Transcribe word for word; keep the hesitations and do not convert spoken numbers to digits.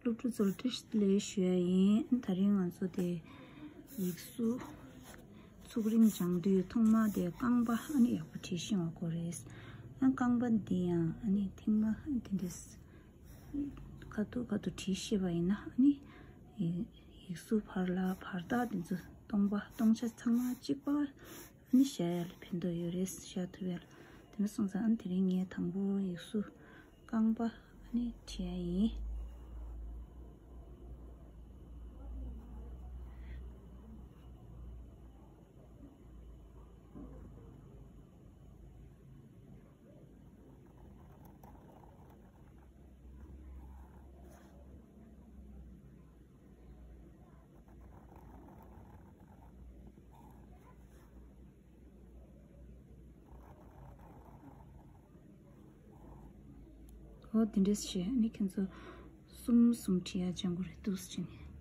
སློབ་ཕྲུག་ཚོར་བཀྲ་ཤིས་བདེ་ལེགས་ཞུ་ཡ་ཡིན། ཨ་ནི་དེ་རིང་ང་ཚོ་དེ་ཡིག་གཟུགས་ཚུགས་རིང་སྦྱང་དུས་ཐོག་མ་དེ་རྐང་པ་ཨ་ནི་ཡག་པོ་བྲིས་ཤེས་པ་དགོས་རེད། ཨ་རྐང་པ་འདི་ཡང་ཨ་ནི་ཐེངས་མ་དེ་འདྲས་ཁ་ཐུག་ཁ་ཐུག་བྲིས་ཤེས་པ་ཡིན་ན། ཨ་ནི་ཡིག་གཟུགས་བར་ལ་བར་ཐག་དེ་ཚོ་སྟོང་པ་སྟོང་ཆ་ཚང་མ་གཅིག་པ་ཨ་ནི་བཞག་ཡ་ལ་ཕན་ཐོགས་ཡོད་རེད། བཞག་ཐུབ་ཡ་ལ། དེ་འདྲ་སོང་ཙང་ཨ་ནི་དེ་རིང་ངས་དང་པོ་ཡིག་གཟུགས་རྐང་པ་ཨ་ནི་བྲིས་ཡ་ཡིན། འོ་དེ་འདྲས་བྱས་ནི་ཁྱེད་ཚོ་གསུམ་གསུམ་བྲིས་ཡ་སྦྱང་དགོས་རེད་འདུག་ཟེར་ནས།